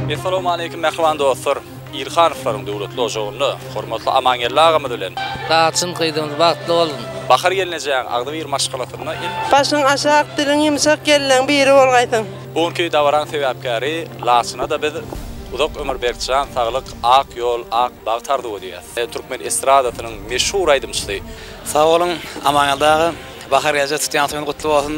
Essalawmaleýkim mähriban dostlar! Ilhanowlaryň döwletli ojagynda hormatly Amangeldi agamyz bilen. Laçyn gyzymyz bagtly bolsun. Bahar gelnejäň agzybir maşgalasynda il. Başyň aşak, diliň ýumşak gelneň biri bolgaýsyň. Bu günki dabaraň sebäpkäri Laçyna-da biz uzak ömür berk jan saglyk, ak ýol, ak bagt arzuw edýäs. Türkmen estradasynyň meşhur aýdymçysy. Sag boluň Amangeldi aga, Bahar gelje tutýan toýuňyz gutly bolsun,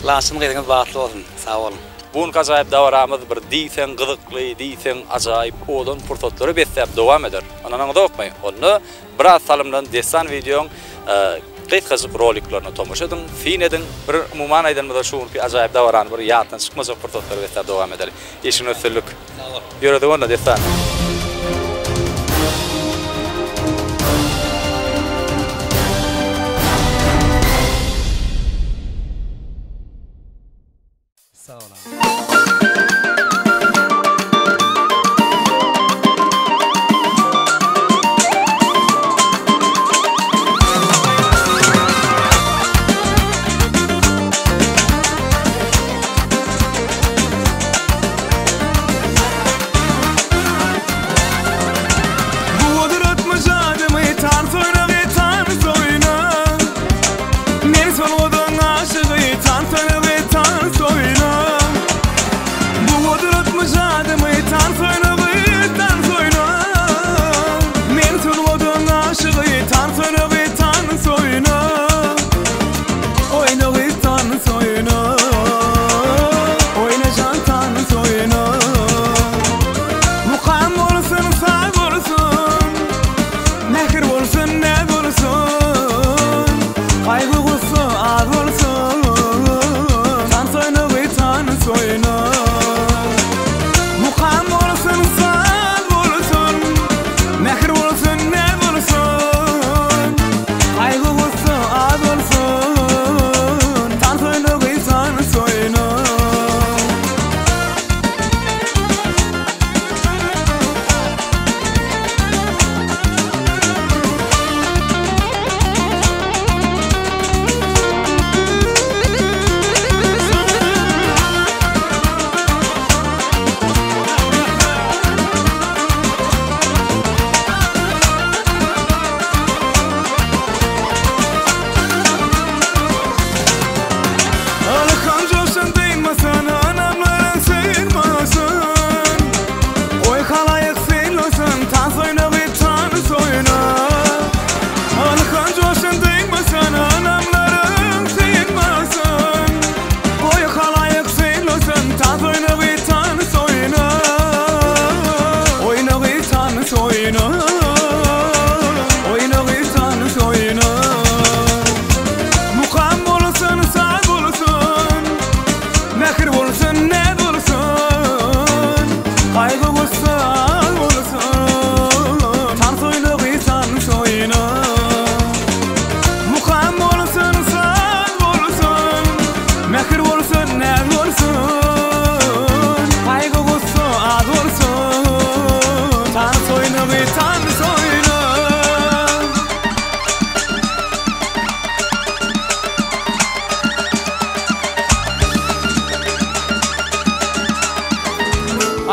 Laçyn gyzyňyz bagtly bolsun. Sag boluň. Bu günki ajaýyp dabaramyz bir diýseň gyzykly, diýseň ajaýyp owadan pursatlara besläp dowam eder. Ynanaňyzokmy? Onda biraz salymdan Dessan wideoň gysgajyk roliklerine tomaşa ediň, syn ediň. Bir umuman aýdanymyzda şu günki ajaýyp dabarany bir ýatdan çykmajak pursatlara besläp dowam edeli. Işiňde üstünlik. Ýöredik onda Dessan.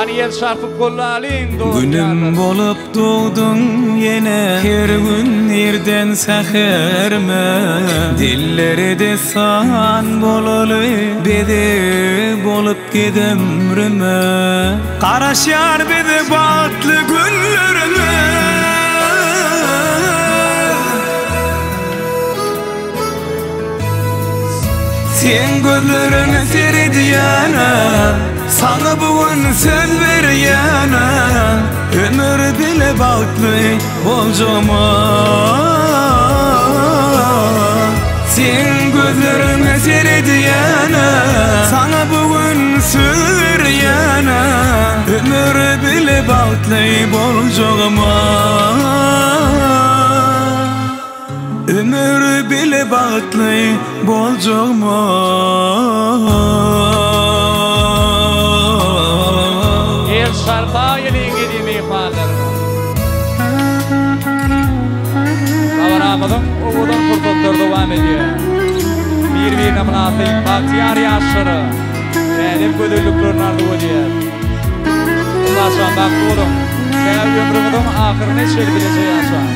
Hany el çarpyp gollalyň dost Günüm ýarlar. bolup dogduň ýene Her gün irden säherime Dillere dessan bolaly Bezeg bolup gez ömrüme Garaşýar bize bagtly günlerimiz. Seň gözleriňe seredýäne, Saňa bu gün söz berýäne, Ömür bile bagtly boljagyma. Seň gözleriňe seredýäne, Saňa bu gün söz berýäne, Ömür bile bagtly boljagyma. Ömür bile bagtly boljagyma. El şarpa geliň eziz myhmanlarymyz. Dabaramyzyň owadan pursatlary dowam edýär. Bir-birine mynasyp bagtyýar ýaşlara älem gözelliklerini arzuw edýäris. ýaşaň, bagtly boluň. Tä ömrüňiziň ahyryna çenli bileje ýaşaň.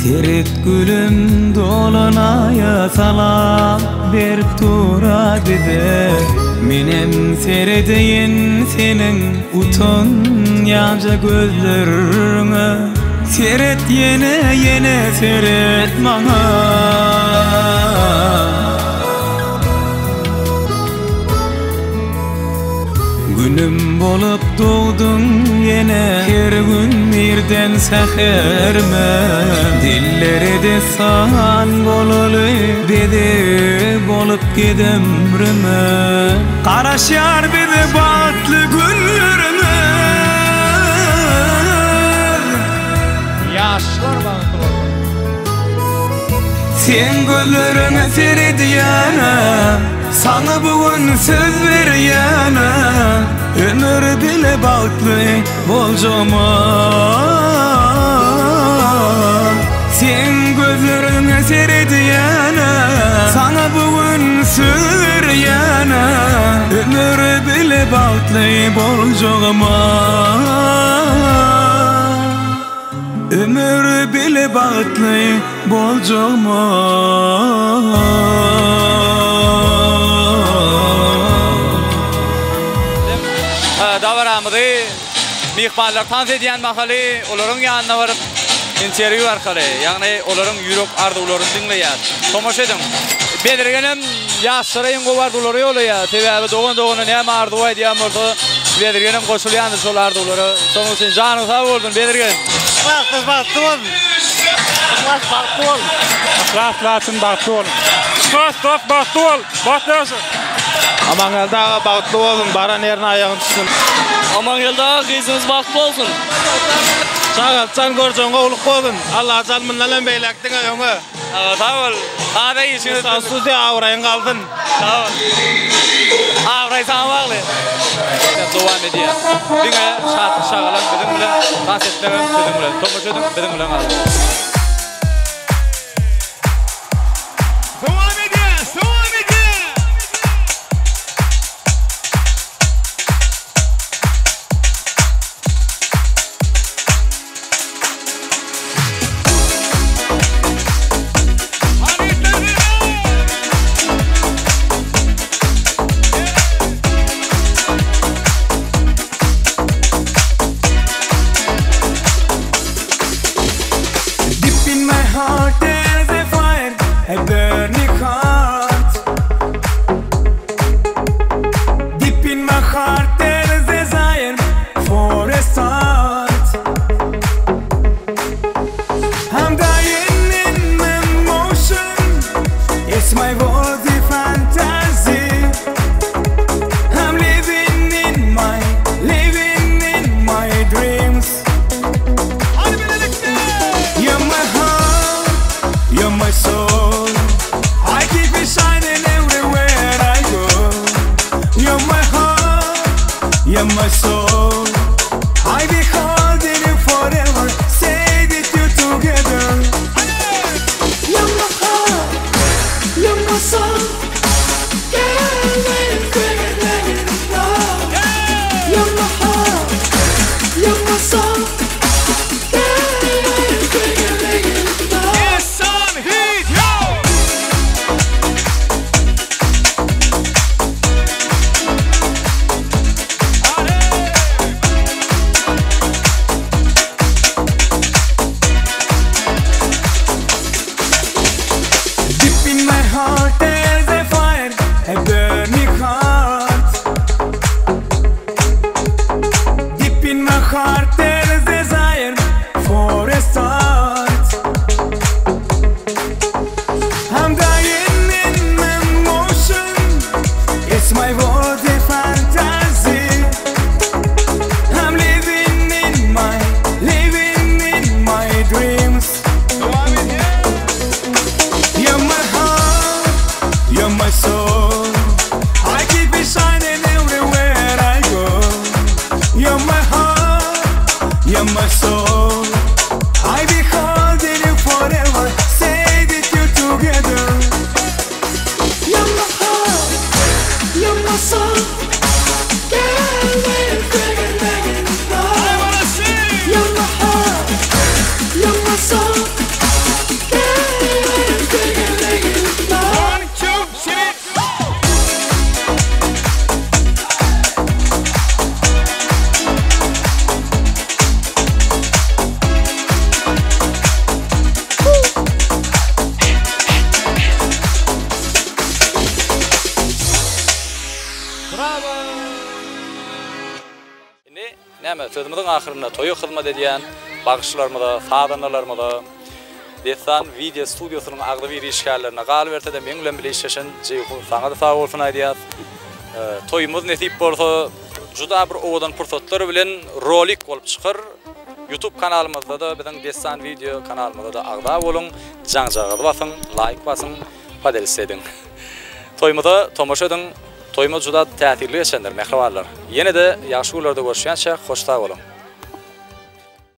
Seret gülüm dolan aýa salam berip dur-a bize. Menem seredeýin seniň utanýanja gözleriňe. Seret ýene ýene seret maňa. Günüm bolup dogduň ýene Her gün irden säherime Dillere dessan bolaly Bezeg bolup gez ömrüme Garaşýar bize bagtly günlerimiz. Ýaşlar bagtly bolsun. Seň gözleriňe seredýäne Saňa bu gün söz berýäne Ömür bile bagtly boljagyma Seň gözleriňe seredýäne Saňa bu gün söz berýäne Ömür bile bagtly boljagyma Ömür bile bagtly boljagyma. Dabaramyzy myhmanlar tans edýän mahaly olaryň ýanyna baryp interwýu arkaly, ýagny olaryň ýürek arzuwlaryny diňleýäs. Tomaşa ediň. Bezirgenem ýaşlara iň gowy arzuwlary ýollaýar. Sebäbi dogan dogana näme arzuw aýdýan bolsa, Bezirgenem goşulýandyr şol arzuwlara. Şonuň üçin janyň sag bolsun Bezirgen. Yhlassyz bagtly bol. Yhlas bagtly bol. Yhlas Laçyn bagtly boluň. Yhlas dost bagtly bol. Bagtly ýaşa. Amangeldi aga bagtly bolsun baran ýerine aýagyny tutsun. Amangeldi aga gyzyňyz bagtly bolsun. Çagaltjan görjegiň gowluk bolsun. Allajan mundan hem beýläk diňe öňe. Aga sag bol. Sada işiňiz. Sag studiýa abraýyň galsyn. Sag bol. Abraý saňa bagly. Dowam edýär. Diňe şatlyk şagalaň biziň bilen, tans etmegem siziň bilen. Tomaşa ediň, biziň bilen galyň. Dowam edýäs, dowam edýäs. Deep in my heart there's a fire, a burning heart. Deep in my heart there is desire for a start. I'm dying in emotion. It's my world of fantasy. I'm living in my, living in my dreams. You're my heart, you're my soul. I keep it shining everywhere I go. You're my heart, you're my soul. I be holding you forever, say it you together. You're my heart, you're my soul. You're my heart, you're my soul. Yes, I'm heat, yo! Deep in my heart there's a fire, a burning heart. Deep in my heart there is desire for a start. I'm dying in emotion. It's my world of fantasy. I'm living in my, living in my dreams. You're my heart, you're my soul. I keep it shining everywhere I go. You're my heart, you're my soul. I be holding you forever. Näme, sözümiziň ahyrynda toýa hyzmat edýän bagşylarymyza, sazandalarymyza, Dessan wideo studiýasynyň agzybir işgärlerine, galyberse-de meň bilen bile işleşen Jeýhun saňa-da sag bolsun aýdýas. Toýumyz nesip bolsa juda bir owadan pursatlar bilen rolik bolup çykar. Youtube kanalymyzda-da biziň Dessan wideo kanalymyza-da agza boluň, jaňjagazy basyň, laýk basyň, podelits ediň. Toýumyza tomaşa ediň. Toýumyz juda täsirli geçendir, mähribanlar. Ýene-de ýagşy günlerde görüşýänçäk hoş sag boluň.